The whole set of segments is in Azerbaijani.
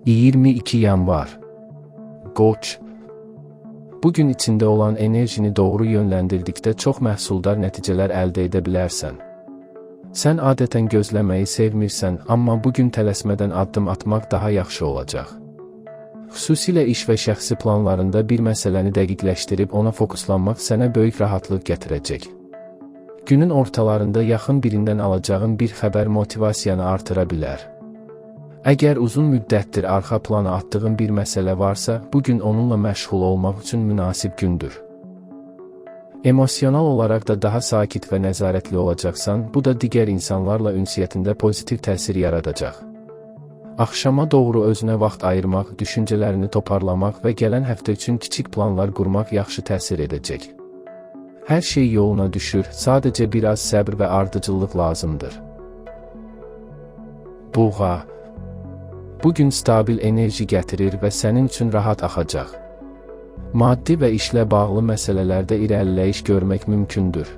22 yanvar. Qoç. Bu gün içində olan enerjini doğru yönləndirdikdə çox məhsuldar nəticələr əldə edə bilərsən. Sən adətən gözləməyi sevmirsən, amma bu gün tələsmədən addım atmaq daha yaxşı olacaq. Xüsusilə iş və şəxsi planlarında bir məsələni dəqiqləşdirib ona fokuslanmaq sənə böyük rahatlıq gətirəcək. Günün ortalarında yaxın birindən alacağın bir xəbər motivasiyanı artıra bilər. Əgər uzun müddətdir arxa plana atdığın bir məsələ varsa, bu gün onunla məşğul olmaq üçün münasib gündür. Emosional olaraq da daha sakit və nəzarətli olacaqsan, bu da digər insanlarla ünsiyyətində pozitiv təsir yaradacaq. Axşama doğru özünə vaxt ayırmaq, düşüncələrini toparlamaq və gələn həftə üçün kiçik planlar qurmaq yaxşı təsir edəcək. Hər şey yoluna düşür, sadəcə biraz səbr və ardıcıllıq lazımdır. Buğa. Bu gün stabil enerji gətirir və sənin üçün rahat axacaq. Maddi və işlə bağlı məsələlərdə irəliləyiş görmək mümkündür.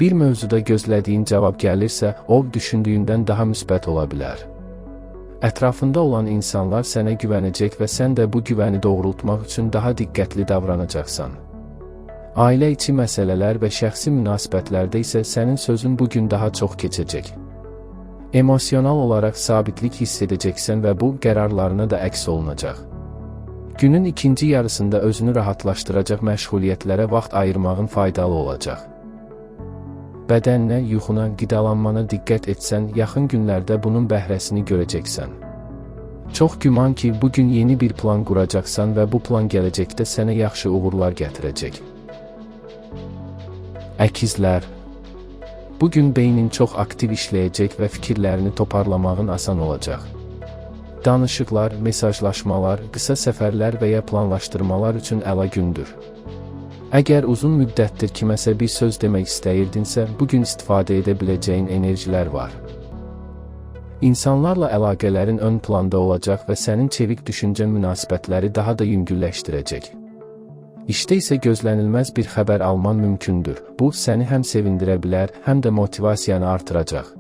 Bir mövzuda gözlədiyin cavab gəlirsə, o düşündüyündən daha müsbət ola bilər. Ətrafında olan insanlar sənə güvənəcək və sən də bu güvəni doğrultmaq üçün daha diqqətli davranacaqsan. Ailə içi məsələlər və şəxsi münasibətlərdə isə sənin sözün bu gün daha çox keçəcək. Emosional olaraq sabitlik hiss edəcəksən və bu qərarlarına da əks olunacaq. Günün ikinci yarısında özünü rahatlaşdıracaq məşğuliyyətlərə vaxt ayırmağın faydalı olacaq. Bədəninə, yuxuna, qidalanmana diqqət etsən, yaxın günlərdə bunun bəhrəsini görəcəksən. Çox güman ki, bu gün yeni bir plan quracaqsan və bu plan gələcəkdə sənə yaxşı uğurlar gətirəcək. Əkizlər. Bu gün beynin çox aktiv işləyəcək və fikirlərini toparlamağın asan olacaq. Danışıqlar, mesajlaşmalar, qısa səfərlər və ya planlaşdırmalar üçün əla gündür. Əgər uzun müddətdir kiməsə bir söz demək istəyirdinsə, bu gün istifadə edə biləcəyin enerjilər var. İnsanlarla əlaqələrin ön planda olacaq və sənin çevik düşüncə münasibətləri daha da yüngülləşdirəcək. İşdə isə gözlənilməz bir xəbər alman mümkündür. Bu, səni həm sevindirə bilər, həm də motivasiyanı artıracaq.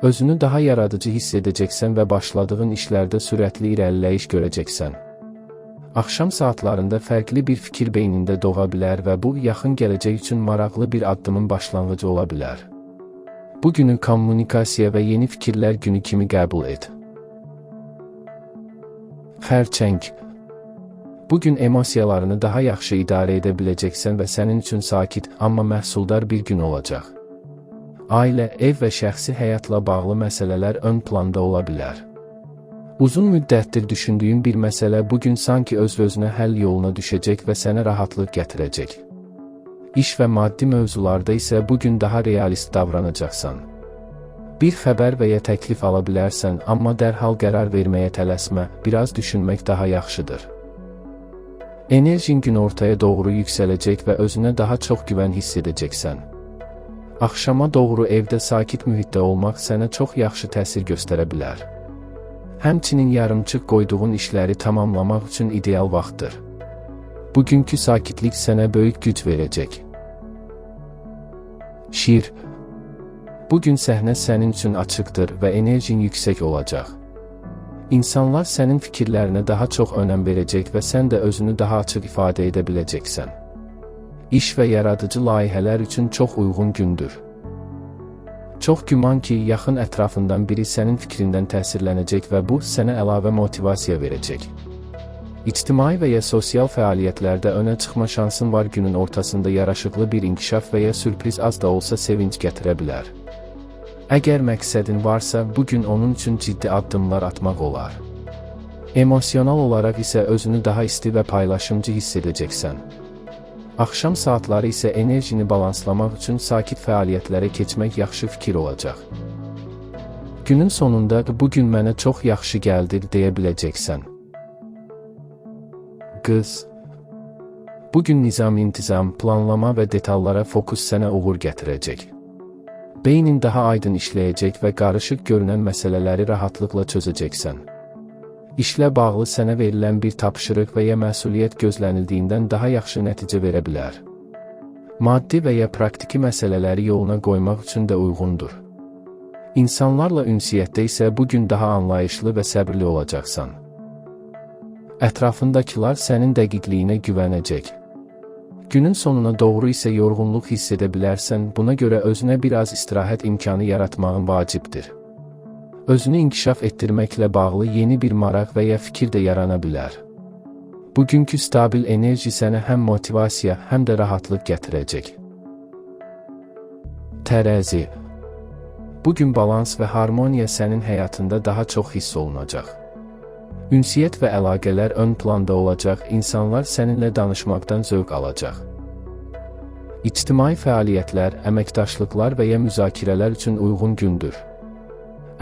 Özünü daha yaradıcı hiss edəcəksən və başladığın işlərdə sürətli irəliləyiş görəcəksən. Axşam saatlarında fərqli bir fikir beynində doğa bilər və bu, yaxın gələcək üçün maraqlı bir addımın başlanğıcı ola bilər. Bu günü kommunikasiya və yeni fikirlər günü kimi qəbul et. Xərçəng. Bu gün emosiyalarını daha yaxşı idarə edə biləcəksən və sənin üçün sakit, amma məhsuldar bir gün olacaq. Ailə, ev və şəxsi həyatla bağlı məsələlər ön planda ola bilər. Uzun müddətdir düşündüyün bir məsələ bu gün sanki öz-özünə həll yoluna düşəcək və sənə rahatlıq gətirəcək. İş və maddi mövzularda isə bu gün daha realist davranacaqsan. Bir xəbər və ya təklif ala bilərsən, amma dərhal qərar verməyə tələsmə, biraz düşünmək daha yaxşıdır. Enerjin gün ortaya doğru yüksələcək və özünə daha çox güvən hiss edəcəksən. Axşama doğru evdə sakit mühitdə olmaq sənə çox yaxşı təsir göstərə bilər. Həmçinin yarımçıq qoyduğun işləri tamamlamaq üçün ideal vaxtdır. Bugünkü sakitlik sənə böyük güc verəcək. Şir. Bu gün səhnə sənin üçün açıqdır və enerjin yüksək olacaq. İnsanlar sənin fikirlərinə daha çox önəm verəcək və sən də özünü daha açıq ifadə edə biləcəksən. İş və yaradıcı layihələr üçün çox uyğun gündür. Çox güman ki, yaxın ətrafından biri sənin fikrindən təsirlənəcək və bu, sənə əlavə motivasiya verəcək. İctimai və ya sosial fəaliyyətlərdə önə çıxma şansın var. Günün ortasında yaraşıqlı bir inkişaf və ya sürpriz az da olsa sevinç gətirə bilər. Əgər məqsədin varsa, bu gün onun üçün ciddi addımlar atmaq olar. Emosional olaraq isə özünü daha isti və paylaşımcı hiss edəcəksən. Axşam saatları isə enerjini balanslamaq üçün sakit fəaliyyətlərə keçmək yaxşı fikir olacaq. Günün sonunda bu gün mənə çox yaxşı gəldi deyə biləcəksən. Qız. Bu gün nizam, intizam, planlama və detallara fokus sənə uğur gətirəcək. Beynin daha aydın işləyəcək və qarışıq görünən məsələləri rahatlıqla çözəcəksən. İşlə bağlı sənə verilən bir tapşırıq və ya məsuliyyət gözlənildiyindən daha yaxşı nəticə verə bilər. Maddi və ya praktiki məsələləri yoluna qoymaq üçün də uyğundur. İnsanlarla ünsiyyətdə isə bu gün daha anlayışlı və səbirli olacaqsan. Ətrafındakılar sənin dəqiqliyinə güvənəcək. Günün sonuna doğru isə yorğunluq hiss edə bilərsən, buna görə özünə biraz istirahət imkanı yaratmağın vacibdir. Özünü inkişaf etdirməklə bağlı yeni bir maraq və ya fikir də yarana bilər. Bugünkü stabil enerji sənə həm motivasiya, həm də rahatlıq gətirəcək. Tərəzi. Bugün balans və harmoniya sənin həyatında daha çox hiss olunacaq. Ünsiyyət və əlaqələr ön planda olacaq, insanlar səninlə danışmaqdan zövq alacaq. İctimai fəaliyyətlər, əməkdaşlıqlar və ya müzakirələr üçün uyğun gündür.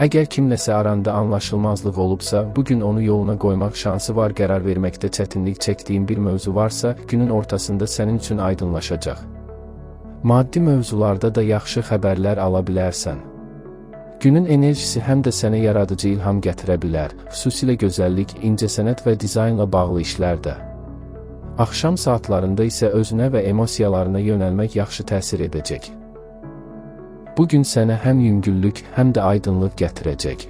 Əgər kimləsə aranda anlaşılmazlıq olubsa, bugün onu yoluna qoymaq şansı var. Qərar verməkdə çətinlik çəkdiyin bir mövzu varsa, günün ortasında sənin üçün aydınlaşacaq. Maddi mövzularda da yaxşı xəbərlər ala bilərsən. Günün enerjisi həm də sənə yaradıcı ilham gətirə bilər, xüsusilə gözəllik, incəsənət və dizaynla bağlı işlərdə. Axşam saatlarında isə özünə və emosiyalarına yönəlmək yaxşı təsir edəcək. Bu gün sənə həm yüngüllük, həm də aydınlıq gətirəcək.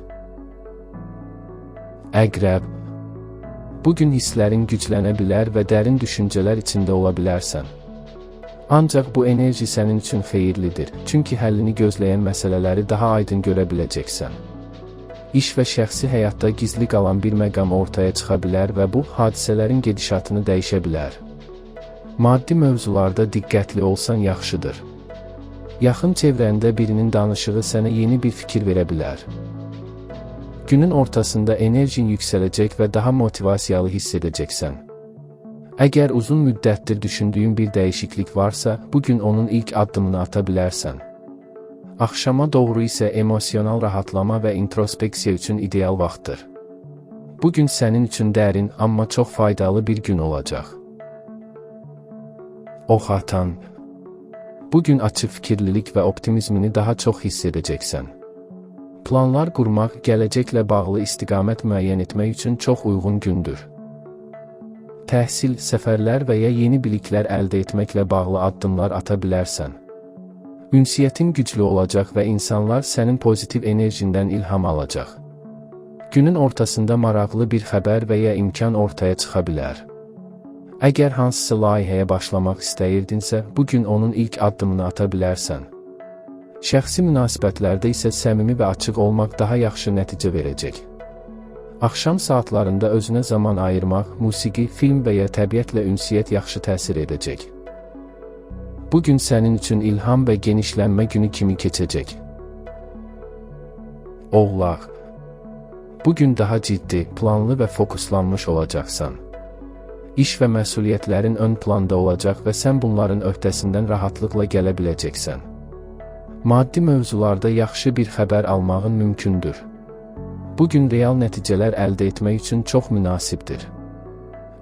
Əqrəb. Bu gün hisslərin güclənə bilər və dərin düşüncələr içində ola bilərsən. Ancaq bu enerji sənin üçün xeyirlidir, çünki həllini gözləyən məsələləri daha aydın görə biləcəksən. İş və şəxsi həyatda gizli qalan bir məqam ortaya çıxa bilər və bu, hadisələrin gedişatını dəyişə bilər. Maddi mövzularda diqqətli olsan yaxşıdır. Yaxın çevrəndə birinin danışığı sənə yeni bir fikir verə bilər. Günün ortasında enerjin yüksələcək və daha motivasiyalı hiss edəcəksən. Əgər uzun müddətdir düşündüyün bir dəyişiklik varsa, bugün onun ilk addımını ata bilərsən. Axşama doğru isə emosional rahatlama və introspeksiya üçün ideal vaxtdır. Bu gün sənin üçün dərin, amma çox faydalı bir gün olacaq. Oxatan. Bu gün açıq fikirlilik və optimizmini daha çox hiss edəcəksən. Planlar qurmaq, gələcəklə bağlı istiqamət müəyyən etmək üçün çox uyğun gündür. Təhsil, səfərlər və ya yeni biliklər əldə etməklə bağlı addımlar ata bilərsən. Ünsiyyətin güclü olacaq və insanlar sənin pozitiv enerjindən ilham alacaq. Günün ortasında maraqlı bir xəbər və ya imkan ortaya çıxa bilər. Əgər hansısa layihəyə başlamaq istəyirdinsə, bu gün onun ilk addımını ata bilərsən. Şəxsi münasibətlərdə isə səmimi və açıq olmaq daha yaxşı nəticə verəcək. Axşam saatlarında özünə zaman ayırmaq, musiqi, film və ya təbiətlə ünsiyyət yaxşı təsir edəcək. Bu gün sənin üçün ilham və genişlənmə günü kimi keçəcək. Oğlaq. Bu gün daha ciddi, planlı və fokuslanmış olacaqsan. İş və məsuliyyətlərin ön planda olacaq və sən bunların öhdəsindən rahatlıqla gələ biləcəksən. Maddi mövzularda yaxşı bir xəbər almağın mümkündür. Bu gün real nəticələr əldə etmək üçün çox münasibdir.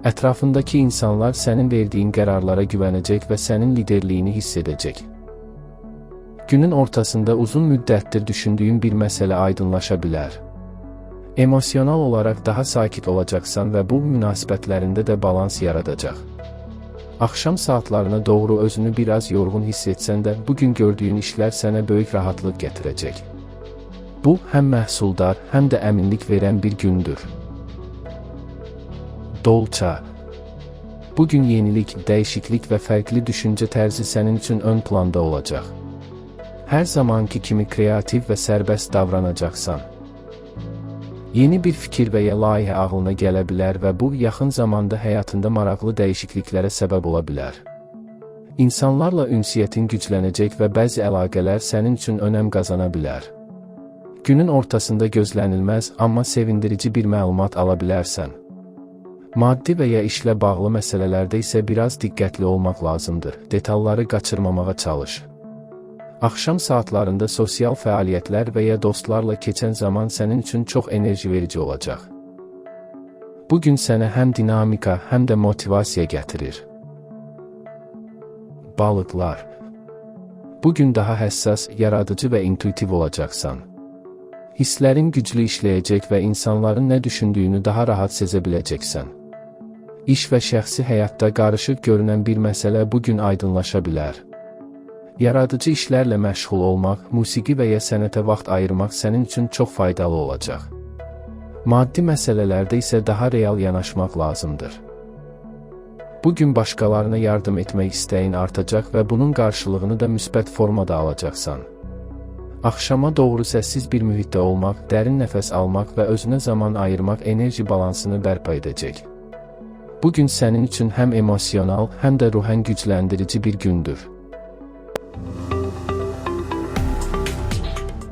Ətrafındakı insanlar sənin verdiyin qərarlara güvənəcək və sənin liderliyini hiss edəcək. Günün ortasında uzun müddətdir düşündüyün bir məsələ aydınlaşa bilər. Emosional olaraq daha sakit olacaqsan və bu münasibətlərində də balans yaradacaq. Axşam saatlarına doğru özünü biraz yorğun hiss etsən də, bugün gördüyün işlər sənə böyük rahatlıq gətirəcək. Bu, həm məhsuldar, həm də əminlik verən bir gündür. Dolça. Bugün yenilik, dəyişiklik və fərqli düşüncə tərzi sənin üçün ön planda olacaq. Hər zamanki kimi kreativ və sərbəst davranacaqsan. Yeni bir fikir və ya layihə ağlına gələ bilər və bu, yaxın zamanda həyatında maraqlı dəyişikliklərə səbəb ola bilər. İnsanlarla ünsiyyətin güclənəcək və bəzi əlaqələr sənin üçün önəm qazana bilər. Günün ortasında gözlənilməz, amma sevindirici bir məlumat ala bilərsən. Maddi və ya işlə bağlı məsələlərdə isə biraz diqqətli olmaq lazımdır. Detalları qaçırmamağa çalış. Axşam saatlarında sosial fəaliyyətlər və ya dostlarla keçən zaman sənin üçün çox enerji verici olacaq. Bu gün sənə həm dinamika, həm də motivasiya gətirir. Balıqlar. Bu gün daha həssas, yaradıcı və intuitiv olacaqsan. Hisslərin güclü işləyəcək və insanların nə düşündüyünü daha rahat sezə biləcəksən. İş və şəxsi həyatda qarışıq görünən bir məsələ bu gün aydınlaşa bilər. Yaradıcı işlərlə məşğul olmaq, musiqi və ya sənətə vaxt ayırmaq sənin üçün çox faydalı olacaq. Maddi məsələlərdə isə daha real yanaşmaq lazımdır. Bu gün başqalarına yardım etmək istəyin artacaq və bunun qarşılığını da müsbət formada alacaqsan. Axşama doğru səssiz bir mühitdə olmaq, dərin nəfəs almaq və özünə zaman ayırmaq enerji balansını bərpa edəcək. Bu gün sənin üçün həm emosional, həm də ruhən gücləndirici bir gündür.